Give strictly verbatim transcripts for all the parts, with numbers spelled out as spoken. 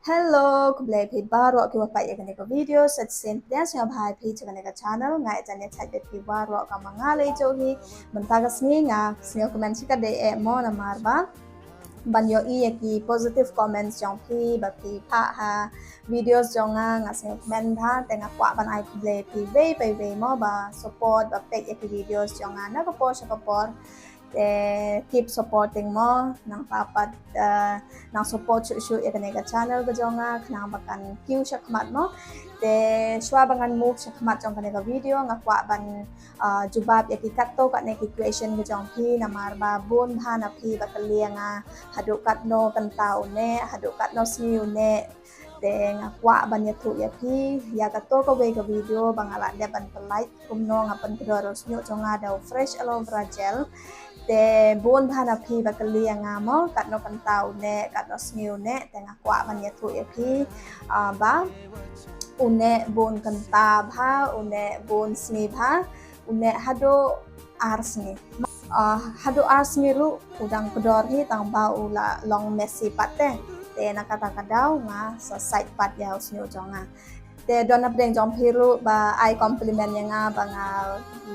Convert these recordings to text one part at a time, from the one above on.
Hello, khublei phi baroh kiwa peit ïa kane ka video. Sa shisien pdiang sngewbha ïa phi sha kane ka channel. Nga ïa jan ïa chat ïa phi baroh ka ma nga lei jong hi. Mynta ka sngi nga sngewkmen shikatdei eh mo namar ba ban ïohi ïa ki positive comments jong phi ba phi phah ha videos jong nga, nga sngewkmen bha, te nga kwah ban ai khublei phi wei pa wei mo ba support, ba peit ïa ki videos jong nga na ka por sha ka por. Te keep supporting mo, nangta pat, eh, nang support shuh shuh ïa kane ka channel ka jong nga, khnang ba kan kiew shakhmat mo. Te shuwa ba ngan move shakhmat jong kane ka video, nga kwah ban, eh, jubab ïa ki katto katne ki question ka jong phi, namar ba bun bha na phi ba kylli ïa nga, haduh katno kynta u neh, haduh katno sngi u neh. Te nga kwah ban ïathuh ïa phi ïa kato kawei ka video ba nga lah dep ban pynlait kumno nga pynkdor u shñiuh jong nga da u fresh aloe vera gel. Te bun bha na phi ba kylli ïa nga mo, katno kynta u neh, katno sngi u neh, te nga kwah ban ïathuh ïa phi, ah, ba u neh bun kynta bha, u neh bun sngi bha, u neh haduh ar sngi. Ah, haduh ar sngi ruh u dang kdor hi, tang ba u la long messy pat te. Te na kata ka daw nga sa sait pat ïa u shñiuh jong nga. Te don na pdeng jong phi ruh ba ai compliment ïa nga ba nga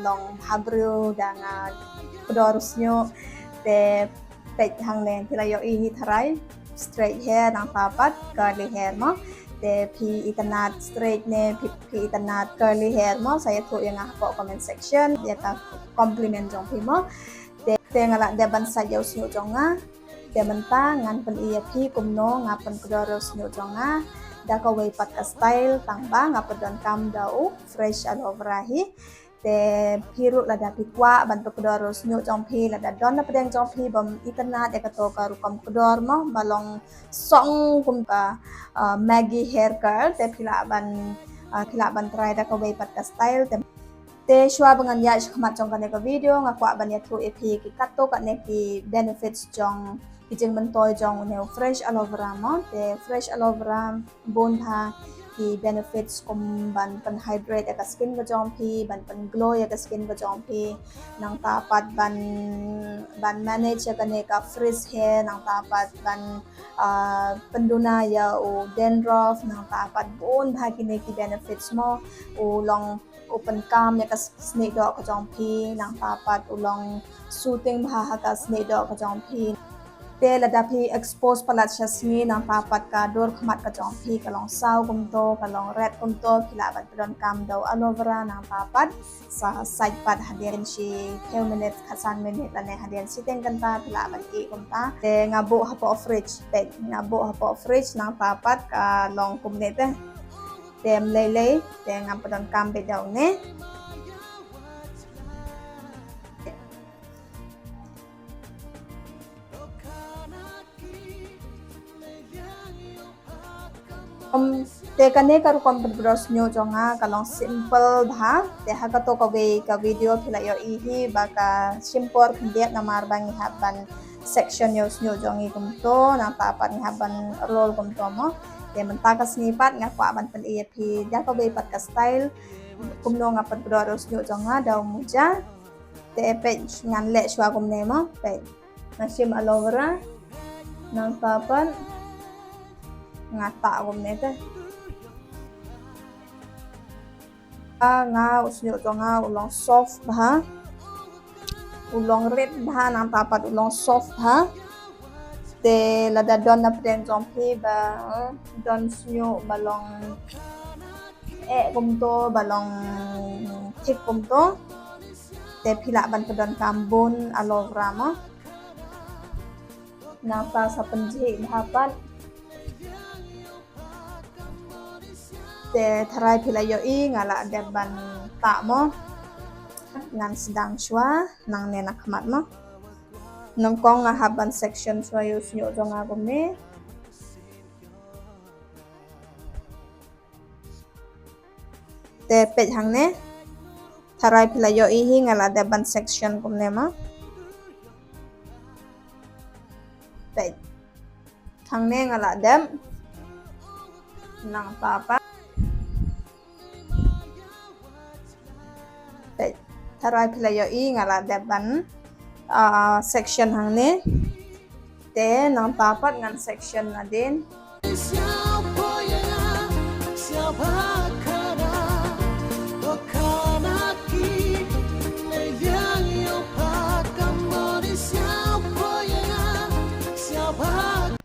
long bhabriew da nga kdor u shñiuh. Te peit hangne, phi la ïohi hi tharai straight hair nangta pat curly hair mo. Te phi itynnad straight ne phi, phi itynnad curly hair mo, sa ïathuh ïa nga hapoh comment section ïa ka compliment jong phi mo. Te, te nga lah dep ban sait ïa u shñiuh jong nga. Te mynta ngan pyni ïa phi kumno nga pynkdor ïa u shñiuh jong nga da kawei pat ka style, tang ba nga pyndonkam da u fresh aloe vera hi. Te phi ruh lada phi kwah ban pynkdor ïa u shñiuh jong phi, lada don na pdeng jong phi bym itynnad ïa kato ka rukom kdor mo ba long song kum ka, ah, Maggi hair curl, te phi lah ban, ah, phi lah ban try da kawei pat ka style. Te, te shuwa ba ngan ïaid shakhmat jong kane ka video, nga kwah ban ïathuh ïa phi ki katto katne ki benefits jong ki jingmyntoi jong une u fresh aloe vera mo. Te fresh aloe vera bun bha ki benefits kum ban pynhydrate ïa ka skin ka jong phi, ban pynglow ïa ka skin ka jong phi. Nangta pat ban, ban manage ïa kane ka frizz hair, nangta pat ban, ah, pynduna ïa u dandruff, nangta pat bun bha kine ki benefits mo, u long u pynkam ïa ka s-, snieh doh ka jong phi, nangta pat u long soothing bha ha ka snieh doh ka jong phi. Te lada phi expose palat sha sngi, nangta pat ka dur khmat ka jong phi ka long saw kumto, ka long red kumto, phi lah ban pyndonkam da u aloe vera, nangta pat sa sait pat hadien shi phew minit, khatsan minit lane hadien shiteng kynta phi lah ban ih kumta. Te nga buh hapoh fridge, peit, nga buh hapoh fridge, nangta pat ka long kumne te. Te ym lei lei, te ngam pyndonkam beit da une. Um, te kane ka rukom pynkdor shñiuh jong nga ka long simple bha. Te ha kato kawei ka video phi la ïohi hi ba ka shim por khyndiat namar ba ngi hap ban section ïa u shñiuh jong ngi kumto, nangta pat ngi hap ban roll kumto mo. Te mynta ka sngi pat nga kwah ban pyni ïa phi da kawei pat ka style kumno nga pynkdor ïa u shñiuh jong nga da u muja. Te peit ngan leh shuwa kumne mo, peit. Nga shim aloe vera, nangta pat nga tah kumne te. Ah, nga u shñiuh jong nga u long soft bha. U long rit bha, nangta pat u long soft bha. Te lada don na pdeng jong phi ba, eh, don shñiuh ba long eh kumto, ba long thik kumto, te phi lah ban pyndonkam bun aloe vera mo. Nangta sa pynjhieh bha pat. Te tharai phi la ïohi nga la dep ban tah mo. Ngan sdang shuwa nangne na khmat mo. Nyngkong nga hap ban section shuwa ïa u shñiuh jong nga kumne. Te peit hangne. Tharai phi la ïohi hi nga la dep ban section kumne mo. Peit. Hangne nga la dep. Nangta pat. Peit. Tharai phi la ïohi nga la dep ban, ah, section hangne. Te nangta pat ngan section nadien.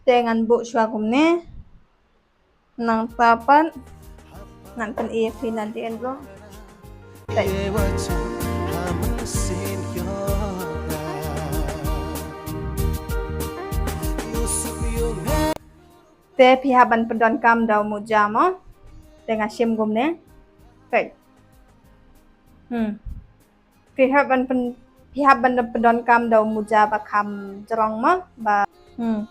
Te ngan buh shuwa kumne. Nangta pat ngan pyni ïa phi nadien ruh. Te. Te phi hap ban pyndonkam da u muja mo. Te nga shim kumne. Te. Hmm. Phi hap ban pyn-, phi hap ban pyndonkam da u muja ba kham jrong mo, ba. Hmm.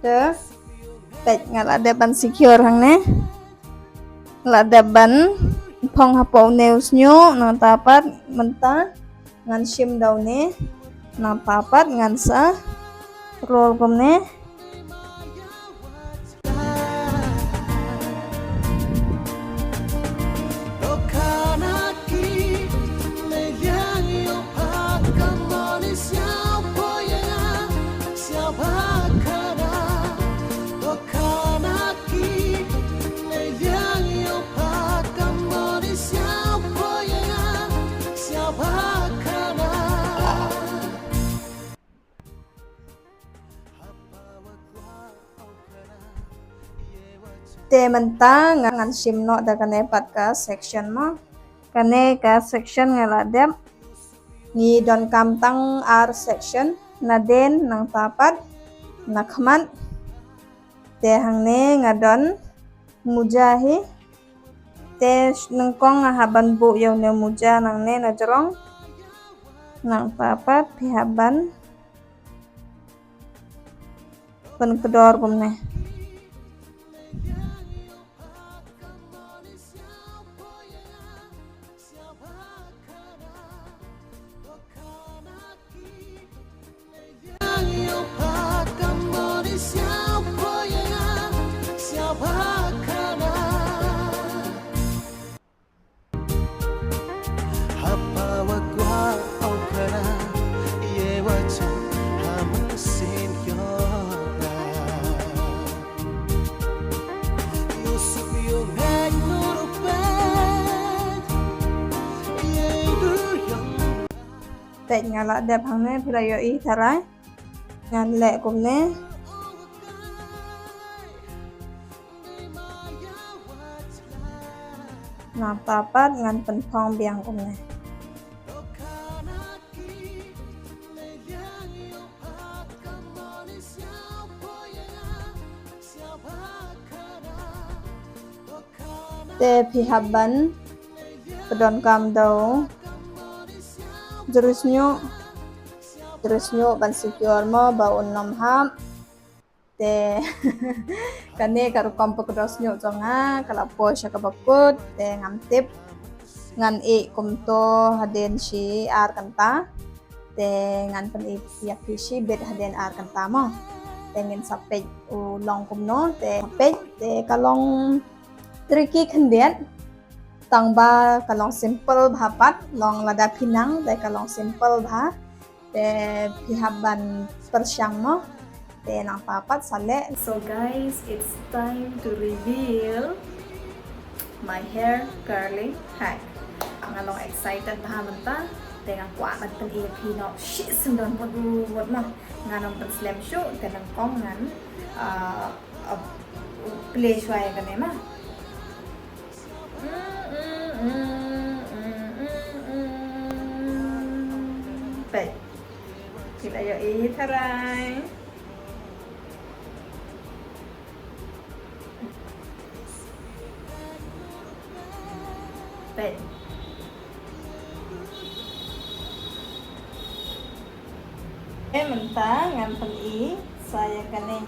Te, peit nga la dep ban secure hangne. La dep ban phong hapoh une u shñiuh, nangta pat mynta ngan shim da une, nangta pat ngan sa roll kumne. Te mynta nga ngan shim noh da kane pat ka section mo. Kane ka section nga la dep. Ngi donkam tang ar section, nadien, nangta pat na khmat. Te hangne nga don muja hi. Te nyngkong nga hap ban buh ïa une u muja nangne na jrong. Nangta pat phi hap ban pynkdor kumne. Peit nga la dep hangne, phi la ïohi tharai. Ngan leh kumne. Nangta pat ngan pynphong biang kumne. Te phi hap ban pyndonkam da u jri shñiuh, jri shñiuh ban secure mo ba un ym hap. Te kane ka rukom pynkdor shñiuh jong nga ka la poi sha kaba kut, te ngam tip ngan ïeh kumto hadien shi ar kynta. Te ngan pyni ïa phi shibit hadien ar kynta mo. Te ngin sa peit u long kumno, te peit, te ka long tricky khyndiat. Tang ba ka long simple bha pat, long lada phi nang, te ka long simple bha. Te phi hap ban pyrshang mo. Te nangta pat sa leh. So guys, it's time to reveal my hair curling hack. Nga long excited bha mynta. Te nga kwah ban pyni ïa phi noh shi syndon wut wut mo. Ngan ym pynslem shuh, te nyngkong ngan, ah, ah, plie shuwa ïa kane mo. Peit. Phi la ïohi tharai. Peit. Eh, mynta ngan pyni sa ïa kane.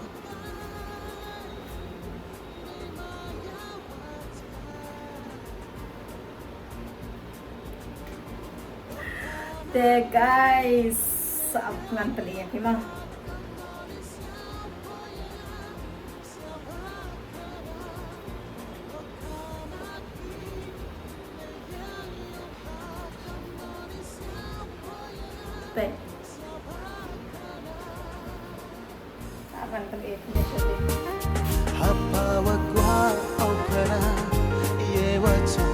Te guys, ap ngan pyni ïa phi mo. Peit. Aban kan eh punya shooting. Hapa wa kwa okra, ye wa cha,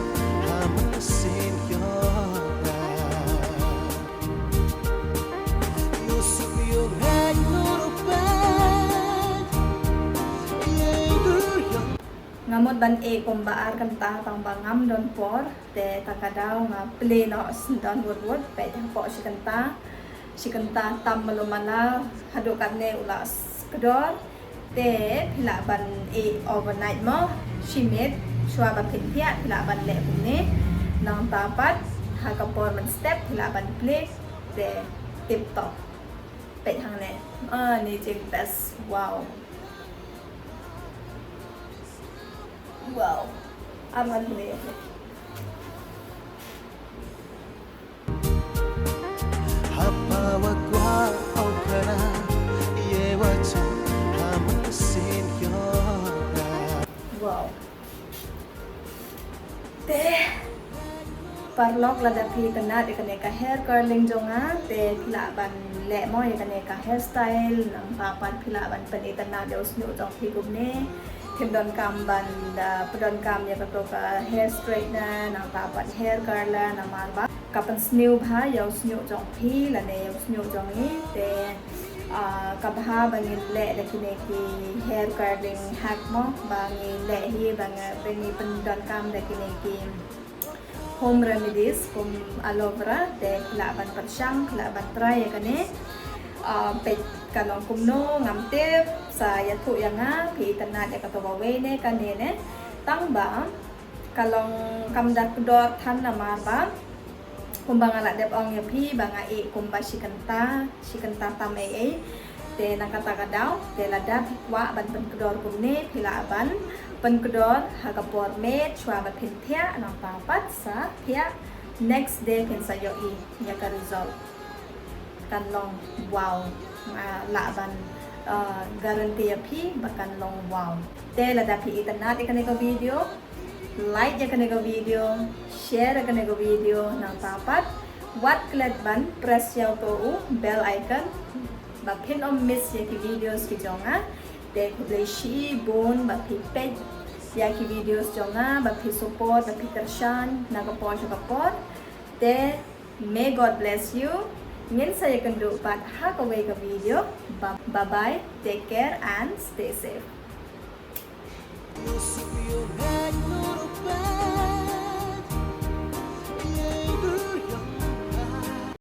hama sin yora. Yusuf yung hai nurupan, ye du yung. Nga mut ban eh kumba ar kynta tang ba ngam don por, te ta ka daw nga plie noh syndon wut wut, peit hapoh shi kynta. Shi kynta tam malu mala, haduh katne u la kdor. Te phi lah ban eh overnight mo, shi miet, shuwa ba phin thiah, phi lah ban leh kumne. Nangta pat, ha ka por mynstep, phi lah ban plie, te tip top. Peit hangne. Ah, ni jing best. Wow. Wow. Aman ni. Hapa wa kwa okra, ye wa cha, hama sin yora. Wow. Te paralok, lada phi itynnad ïa kane ka hair curling jong nga, te phi lah ban leh mo ïa kane ka hairstyle, nangta pat phi lah ban pynitynnad ïa u shñiuh jong phi kumne. Phim donkam ban da pyndonkam ïa kato ka hair straightener, nangta pat hair curler, namar ba ka pynsniew bha ïa u shñiuh jong phi lane ïa u shñiuh jong ngi. Te, ah, ka bha ba ngi leh da kine ki hair curling hack mo, ba ngi leh hi, ba ngi, ba ngi pyndonkam da kine ki home remedies kum aloe vera, te phi lah ban pyrshang, phi lah ban try ïa kane. Ah, peit ka long kumno ngam tip, sa ïathuh ïa nga, phi itynnad ïa kato kawei ne kane ne. Tang ba ka long kam da kdor than namar ba kumba nga la dep ong ïa phi ba nga eh kumba shi kynta, shi kynta tam ei ei. Te na kata ka daw, te lada phi kwah ban pynkdor kumne, phi lah ban pynkdor ha ka por miet, shuwa ba phin thiah, nangta pat sa thiah, next day phin sa ïohi ïa ka result. Kan long wow. Nga lah ban, uh, guarantee ïa phi ba kan long wow. Te lada phi itynnad ïa kane ka video, like ïa kane ka video, share ïa kane ka video, nangta pat wat klet ban press ïa uto u bell icon ba phin ym miss ïa ki videos ki jong nga. Te khublei shibun ba phi peit ïa ki videos jong nga, ba phi support, ba phi kyrshan na ka por sha ka por. Te may God bless you. Ngin sa ïakynduh pat ha kawei ka video. Ba-, bye bye, take care and stay safe.